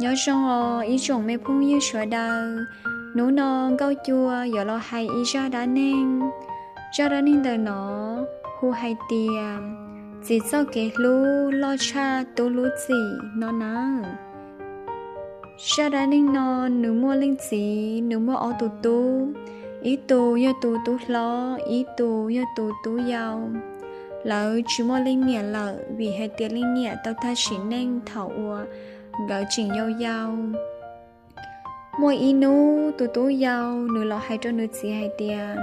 Nyob zoo os ib tsoom me phooj ywg sawv daws. Hnub no Nkauj Cua yuav los hais ib zaj dab neeg. Zaj dab neeg ntawm no hu hais tias txiv txoj kev hlub loj tshaj tub lub txim no nawb. Zaj dab neeg no nws muaj leej txiv, nws muaj ob tug tub, ib tug yog tus tub hlob, ib tug yog tus tub yau. Lawv tsis muaj leej niam lawm vim hais tias leej niam tau tag sim neej thaum uas nkawd tseem yau yau. Muaj ib hnub tus tub yau nws los hais rau nws txiv hais tias,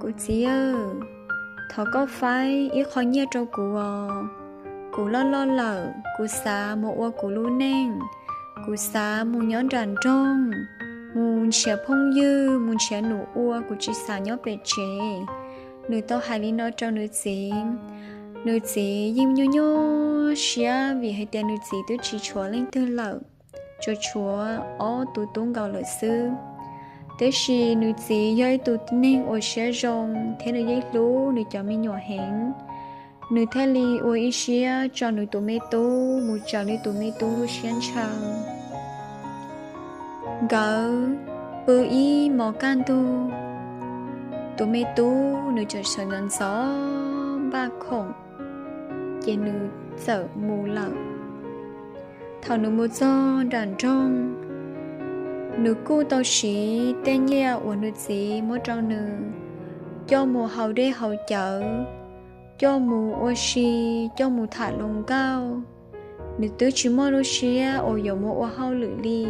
Kuv txiv, thov koj faib ib qho nyiaj rau kuv os. Kuv loj loj lawm, kuv xav mus ua kuv lub neej, kuv xav mus nyob nram nroog, mus nrhiav phooj ywg, mus nrhiav num ua, kuv tsis xav nyob pem tsev. Nws tau hais li no rau nws txiv. Nws txiv yeej nyuaj nyuaj siab vim hais tias nws txiv twb tsis tshuav leej twg lawm, tsuas tshuav ob tug tub nkaus lawm xwb. Tiam sis nws txiv yog ib tug neeg uas siab zoo thiab nws yeej hlub nws cov me nyuam heev. Nws thiaj li ua ib siab tso nws tus me tub mus raws li tus me tub lub siab ntshaw. Nkawd pw ib hmos kaj ntug, tus me tub nws txawm sawv ntxov ntxov npaj khoom, ces nws txawm mus lawm. Thaum nws mus txog nram nroog, nws kuj tau siv tej nyiaj uas nws txiv muab rau nws coj mus haus dej haus cawv, coj mus ua si, coj mus tham luag nkauj. Nws twb tsis muaj lub siab uas yuav mus ua hauj lwm li.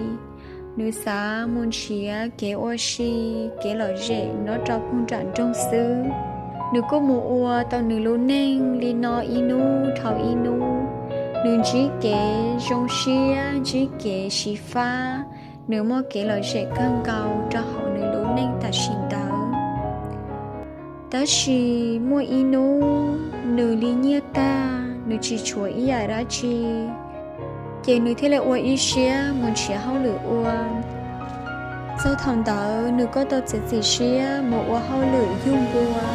Nws xav mus nrhiav kev ua si, kev lom zem nyob rau puag nram nroog xwb. Nws kuj mus ua tau nws lub neej li no ib hnub dhau ib hnub. Nws ntsib kev zoo siab, ntsib kev xyiv fab, nws muaj kev lom zem kawg nkaus rau hauv nws lub neej tam sim ntawd. Tab sis muaj ib hnub nws li nyiaj tag, nws tsis tshuav ib yam dab tsi, ces nws thiaj li ua ib siab mus nrhiav hauj lwm ua. Txog thaum ntawd nws kuj tau txiav txim siab mus ua hauj lwm yug npua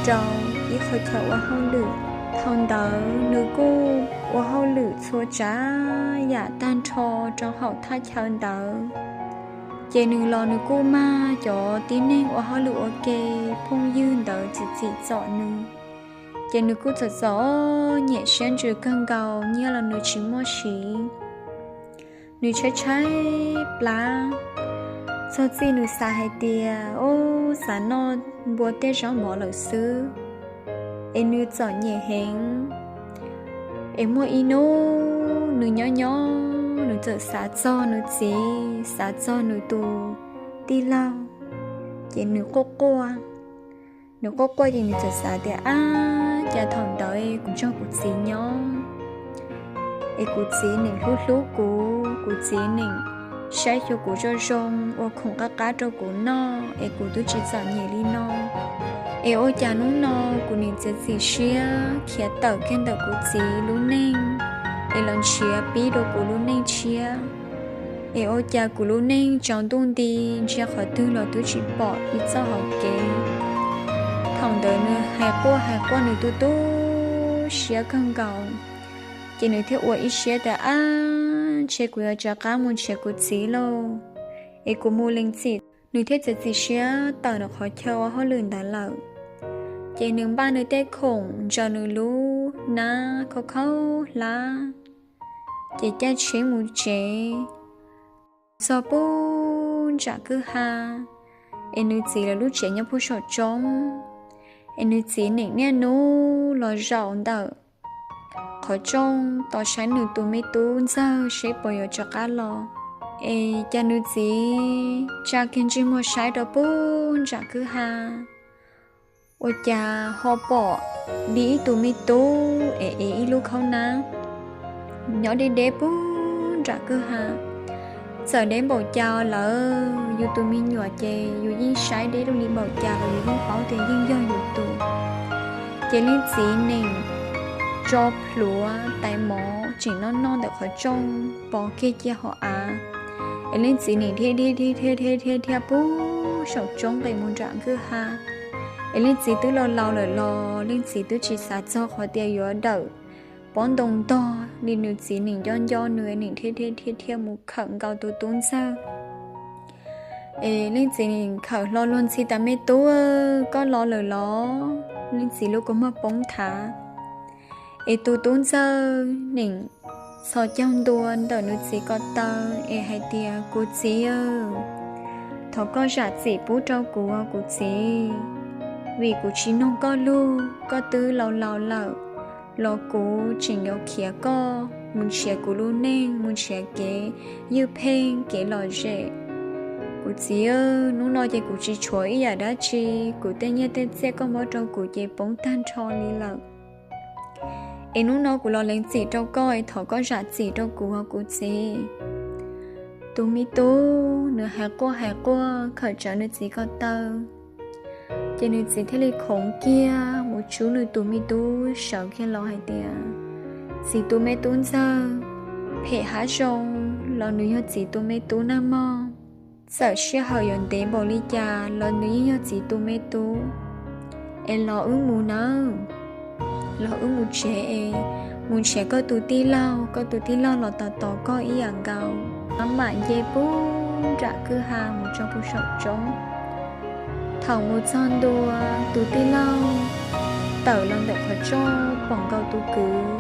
rau ib qho chaw ua hauj lwm. Thaum ntawd nws kuj ua hauj lwm txhua tsav yam tag nrho rau hauv thaj chaw ntawd. Ces nws los nws kuj mag cov tib neeg ua hauj lwm ua ke, phooj ywg ntawd txiav txim txom nws. Ces nws kuj txom txom nyem siab ntsws kawg nkaus, nyiaj los nws tsis muaj siv. Nws tshaib tshaib plab, txog txij nws xav hais tias, Ub, xav noj npua tej zaub mov lawm xwb. Es nws txom nyem heev. Es muaj ib hnub nws nyob nyob nws txawm xav txog nws txiv, xav txog nws tus tij laug. Ces nws quaj quaj. Nws quaj quaj ces nws txawm xav tias, Ab, cas thaum ntawd kuv nrog kuv txiv nyob es kuv txiv nim hlub hlub kuv, kuv txiv nim saib xyuas kuv zoo zoo, ua khoom qab qab rau kuv noj, es kuv twb tsis txom nyem li no. Es ua cas hnub no kuv nim txiav txim siab khiav tawm kiag ntawm kuv txiv lub neej es los nrhiav pib dua kuv lub neej tshiab? Es ua cas kuv lub neej tsaus ntuj nti, ntsia qhov twg los twb tsis pom ib txoj hauv kev? Thaum ntawd nws hais quaj hais quaj nws tu tu siab kawg nkaus. Ces nws thiaj ua ib siab tias, Ab, ntshe kuv yuav rov qab mus nrhiav kuv txiv lauj, es kuv mus lees txim. Nws thiaj txiav txim siab tawm ntawm qhov chaw ua hauj lwm ntawd lawm. Ces nws npaj nws tej khoom, ntsaws nws lub hnab khaub khaub hlab, ces caij tsheb mus tsev. Txog puag nram kwj ha, es nws txiv lawv lub tsev nyob puag saum roob. Es nws txiv nim niaj hnub los zaum ntawm qhov rooj tos saib nws tus me tub ntxawg seb puas yuav rov qab los. Es cas nws txiv tsa kiag ntsej muag saib rau puag nram kwj ha, ua cas ho pom li ib tug me tub es ev ib lub khaub nab nyob deb deb puag nram kwj ha. Txawm deb npaum cas lawm, yus tus me nyuam ces yus yeej saib deb dua li npaum cas los yus yeej paub tias yeej yog yus tus. Ces leej txiv nim tso plhuav tais mov tseem noj noj ntawm qhov rooj pov kiag cia hauv av. Es leej txiv nim dhia dhia dhia dhia dhia dhia puag saum roob nqes mus nram kwj ha. Es leej txiv twb laus laus lawm los leej txiv twb tsis xav txog qhov tias yuav dawm pob ntoo ntog li, nws txiv nim nco nco nws, nim dhia dhia dhia mus khawm nkaus tus tub ntxawg. Es leej txiv nim khawm hlo luag ntxhi tas, Me tub, koj los lawm los? Leej txiv lub kua muag poob thav. Es tus tub ntxawg nim txhos caug ntua ntawm nws txiv ko taw es hais tias, Kuv txiv, thov koj zam txim pub rau kuv, kuv txiv, vim kuv tsis noog koj lug, koj twb laus laus lawm, los kuv tseem yuav khiav koj mus nrhiav kuv lub neej, mus nrhiav kev ywj pheej kev lom zem. Kuv txiv, hnub no ces kuv tsis tshuav ib yam dab tsi, kuv tej nyiaj tej txiaj koj muab rau kuv ces poob tag nrho li lawm. Es hnub no kuv los lees txim rau koj, es thov koj zam txim rau kuv, kuv txiv. Tus me tub nws hais quaj hais quaj khawm tsawv nws txiv ko taw, ces nws txiv thiaj li khoov kiag mus tsub nws tus me tub sawv kiag los hais tias, Txiv tus me tub ntxawg, phem hav zoo los nws yog txiv tus me tub nawb mog. Txawm sij hawm yuav ntev npaum li cas los nws yeej yog txiv tus me tub. Es los wb mus nawb, los wb mus tsev es mus nrhiav koj tus tij laug, koj tus tij laug los tos tos koj ib yam nkaus. Mam nce puag nram kwj ha mus txog puag saum roob. Thaum mus txog ntua, tus tij laug tawm los ntawm qhov rooj pom nkaus tus kwv.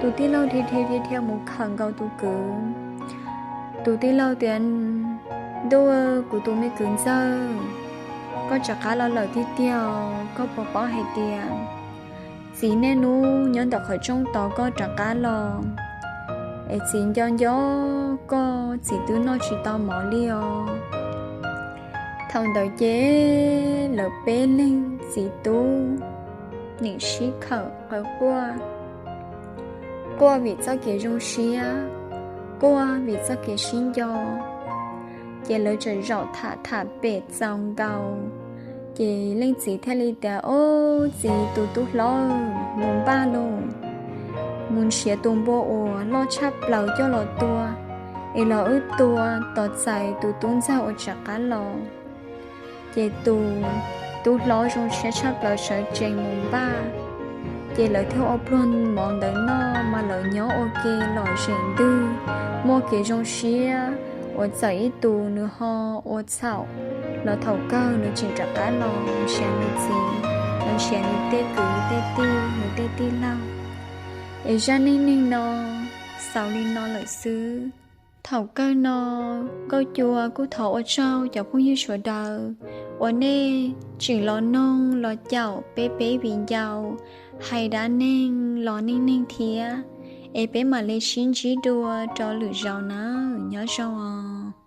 Tus tij laug dhia dhia dhia dhia mus khawm nkaus tus kwv. Tus tij laug tias, Ntuj, kuv tus me kwv ntxawg, koj rov qab los lawm tiag tiag os. Koj puas paub hais tias txiv niaj hnub nyob ntawm qhov rooj tos koj rov qab los, es txiv nco nco koj, txiv twb noj tsis tau mov li os. Thaum ntawd ces lawv peb leeg txiv tub nim sib khawm qaw quaj, quaj vim txoj kev zoo siab, quaj vim txoj kev sib nco. Ces lawv txawm zaum tham tham pem txaus nkaus, ces leej txiv thiaj li tias, Ob, txiv, tus tub hlob, mus npaj lauj, mus nrhiav tus npua uas loj tshaj plaws coj los tua, es los wb tua tos txais tus tub ntxawg uas rov qab los. Ces tus tub hlob zoo siab tshaj plaws sawv tsees mus npaj. Ces lawv thiaj ua pluag mov ntawd noj mas lawv nyob ua ke lom zem ntwg, muaj kev zoo siab uas txawm ib tus nws ho ua txhaum los thaum kawg nws tseem rov qab los nrhiav nws txiv, los nrhiav nws tej kwv tej tij, nws tej tij laug. Es zaj neej neeg no xaus li no lawm xwb. Thaum kawg no Nkauj Cua kuj thov ua tsaug cov phooj ywg sawv daws uas nej tseem los noog los caum peb peb viv ncaus hais dab neeg los neej neeg thiab. Es peb mam li sib ntsib dua rau lwm zaus nawb, nyob zoo os.